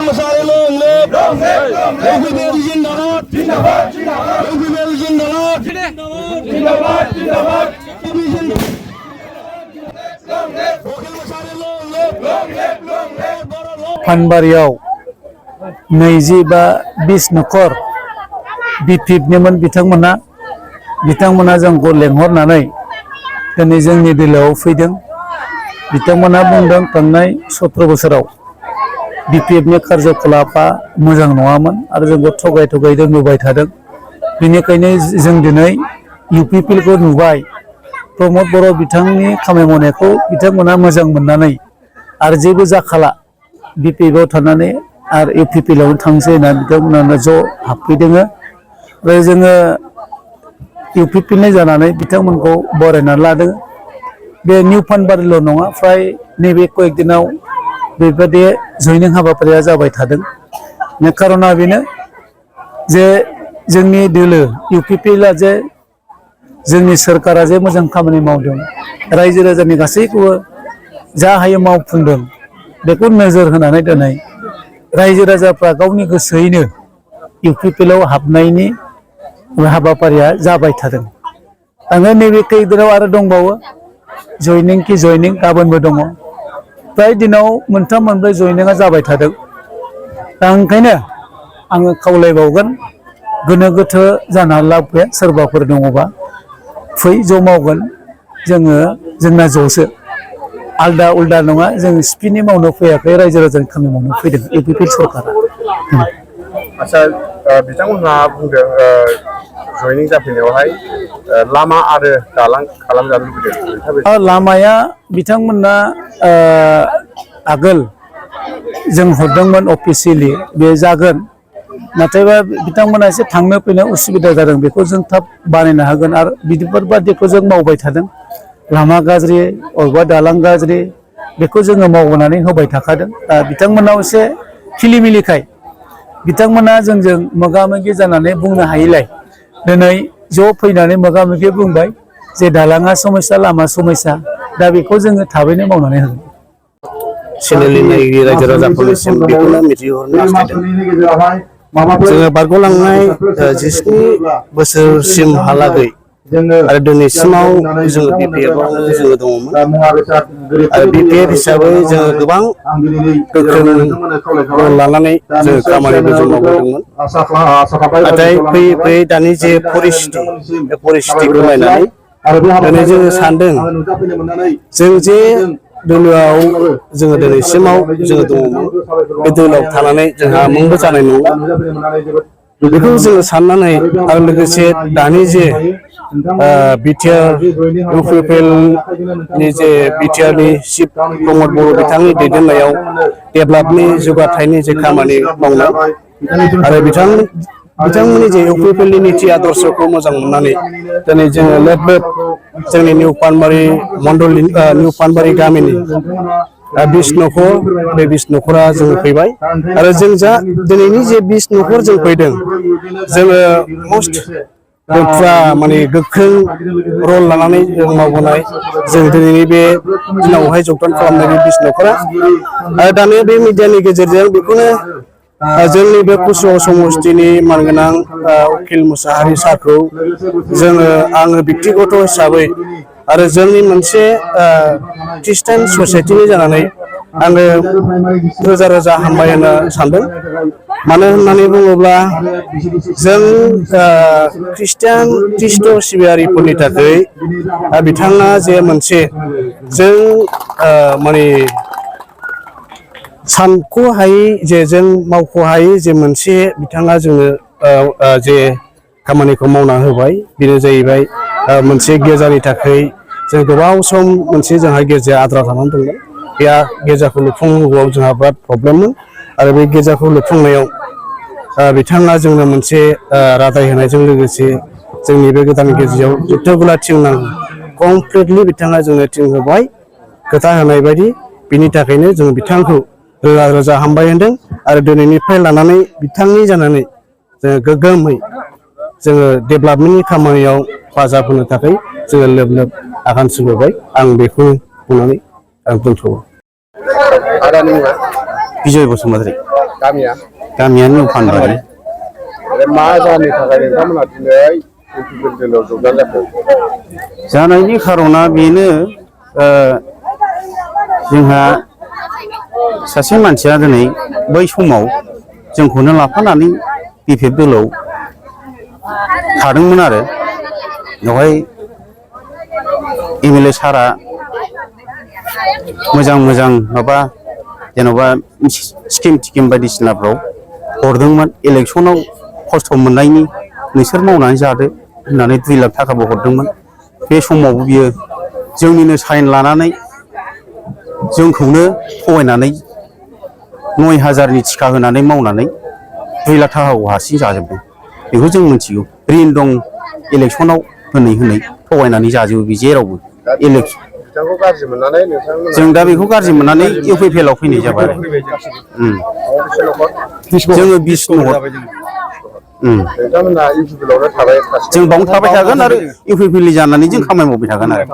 सारे लोग UPPL जिंदाबाद जिंदाबाद UPPL जिंदाबाद जिंदाबाद जिंदाबाद जिंदाबाद फानबारियाव 20 बा 20 नखर बिपिएफनिमोन बिथांमोना जोंखौ लेंहरनानै दिनै जोंनि दिल्लीयाव फैदों। बिथांमोना बुंदों थांनाय 17 बोसोराव बिपिएफनि कार्यकलापा मोजां नङामोन आरो जोंखौ थगायदों नुबाय थादों। बेनिखायनो जों दिनै UPPL खौ नुबाय प्रमद बर' बिथांनि खामानि मावनायखौ बिथांमोना मोजां मोननानै आरो जेबो जाखाला बिपिएफआव थानानै आरो UPPL आवनो थांसै होनना बिथांमोना ज' हाबफैदों। आरो जोङो UPPL जानानै बिथांमोनखौ बरायनानै लादों। बे निउ फानबारिल' नङा, फ्राय नैबे कयेक दिनाव बेबायदि जयनिं हाबाफारिया जाबाय थादों। खारना बेनो जे जोंनि दोलो UPPL जे जोंनि सरकारा जे मोजां खामानि मावदों, रायजो राजानि गासैखौबो जा हायो मावफुंदों, बेखौ नोजोर होनानै दिनै रायजो राजाफ्रा गावनि गोसोयैनो UPPL आव हाबनायनि हाबाफारिया जाबाय थादों। आङो नैबे कयेक दिनाव आरो दंबावो जयनिं गाबोनबो दङ। फ्राय दिनाव 3-4 जयनिंआ जाबाय थादों। दा ओंखायनो आङो खावलायबावगोन, गोनो गोथो जानानै लाब गैया। सोरबाफोर दङबा फै ज' मावगोन। जोंना ज'सो, आलदा उल्दा नङा। जों स्पिनि मावनो फैयाखै, रायजो राजानि खामानि मावनो फैदों UPPL सरकारा। आच्छा, बिथांमोनहा बुंदों जयनिं जाफैनायावहाय लामा आरो दालां खालामजानो लुबैदों। लामाया बिथांमोनना आगोल जों हरदोंमोन अफिसियेलि, बे जागोन। नाथायबा बिथांमोना एसे थांनो फैनो उसुबिदा जादों। बेखौ जों थाब बानायनो हागोन आरो बिदिफोरबादिखौ जों मावबाय थादों। लामा गाज्रि, अबेबा दालां गाज्रि, बेखौ जोङो मावनानै होबाय थाखादों। बिथांमोनाव एसे खिलिमिलिखाय बिथांमोना जोंजों मोगा मोगि जानानै बुंनो हायिलाय दिनै ज' फैनानै मोगा मोगि बुंबाय जे दालाङा समस्या, लामा समस्या। दा बेखौ जोङो थाबैनो मावनानै होगोन। चेनेलनि नायगिरि रायजो राजाफोरनिसिम बेखौनो मिथिहरनो हास्थायदों। जोङो बारग'लांनाय 17 बोसोरसिमहालागै आरो दिनैसिमाव जोङो बिपिएफआवनो जोङो दङमोन। आरो बिपिएफ हिसाबै जोङो गोबां गोख्रों रल लानानै जोङो खामानिबो जों मावबोदोंमोन। नाथाय फैयै फैयै दानि जे परिस्थिति, बे परिस्थितिखौ नायनानै दिनै जोङो सानदों जों जे दोलोआव जोङो दिनैसिमाव जोङो दङमोन, बे दोलोआव थानानै जोंहा मुंबो जानाय नंला। बेखौ जोङो साननानै आरो लोगोसे दानि जे बिटिआर UPPL नि जे बिटिआरनि चिफ प्रमद बर' बिथांनि दैदेननायाव डेभेलपनि जौगाथायनि जे खामानि मावनाय आरो बिथांमोननि जे UPPL नि नीति आदर्शखौ मोजां मोननानै दिनै जोङो लोब लोब जोंनि निउ पानबारि मण्डलनि निउ पानबारि गामिनि 20 नखर, बे 20 नखरा जों फैबाय। आरो जों जा दिनैनि जे 20 नखर जों फैदों, जोङो मस्ट फुरा माने गोख्रों रल लानानै जों मावबोनाय, जों दिनैनि बे दिनावहाय जगदान खालामनाय बे 20 नखरा। आरो दानि बे मिडियानि गेजेरजों बेखौनो जोंनि बे कुसुगाव समस्तिनि मानगोनां उकिल मुसाहारि सारखौ आङो व्यक्तिगत हिसाबै आरो जोंनि मोनसे ख्रिस्टान ससाइटिनि जानानै आङो रोजा रोजा हामबाय होननो सानदों। मानो होननानै बुङोब्ला जों ख्रिस्ट' सिबियारिफोरनि थाखाय बिथाङा जे मोनसे जों माने सानख'हायै जे जों मावख'हायै जे मोनसे बिथाङा जोंनो जे खामानिखौ मावना होबाय, बेनो जाहैबाय मोनसे गिर्जानि थाखाय जों गोबाव सम मोनसे जोंहा गिर्जाया आद्रा जानानै दंमोन। बे गिर्जाखौ लुफुंनांगौआव जोंहा बिराद प्रब्लेममोन। आरो बे गिर्जाखौ लुफुंनायाव बिथाङा जोंनो मोनसे रादाय होनायजों लोगोसे जोंनि बे गोदान गिर्जायाव जथेबोला थिं नांगौ, कमप्लिटलि बिथाङा जोंनो थिं होबाय खोथा होनाय बायदि। बिनि थाखायनो जों बिथांखौ रोजा रोजा हामबाय होनदों। आरो दिनैनिफ्राय लानानै बिथांनि जानानै जोङो गोग्गोमै जोङो डेभेलपमेन्टनि खामानियाव हेफाजाब होनो थाखाय जोङो लोब लोब आगान सुरबोबाय। आं बेखौ बुंनानै आं दोनथ'बाय। बिजय बसुमतारी। गामिया निउ फानबारि मा जाहोननि थाखाय नोंथांमोना दिनै UPPL दोलोआव जगदान जाखो जानायनि खार'ना बेनो जोंहा सासे मानसिया दिनै बै समाव जोंखौनो लाफानानै UPPL दोलोआव थादोंमोन आरो बेवहाय MLA सारा मोजां माबा जेन'बा स्किम टिकिम बायदिसिनाफ्राव हरदोंमोन इलेक्सनाव खस्थ' मोननायनि नोंसोर मावनानै जादो होननानै 2 लाख थाखाबो हरदोंमोन बे समावबो बियो जोंनिनो साइन लानानै जोंखौनो थगायनानै 9,000नि टिका होनानै मावनानै 2 लाख थाखाखौ हारसिं जाजोबदों बेखौ जों मिथिगौ रिन दं इलेक्सनाव होनै थगायनानै जाजोबो बे जेरावबो इलेक्सन बिथांखौ गाज्रि मोननानै नोंथांमोना जों दा बेखौ गाज्रि मोननानै UPPL आव फैनाय जाबाय आरो जोङो 20 न'खर नोंथांमोना UPPL आवनो थाबाय जों बावनो थाबाय थागोन आरो UPPL जानानै जों खामानि मावबाय थागोन आरो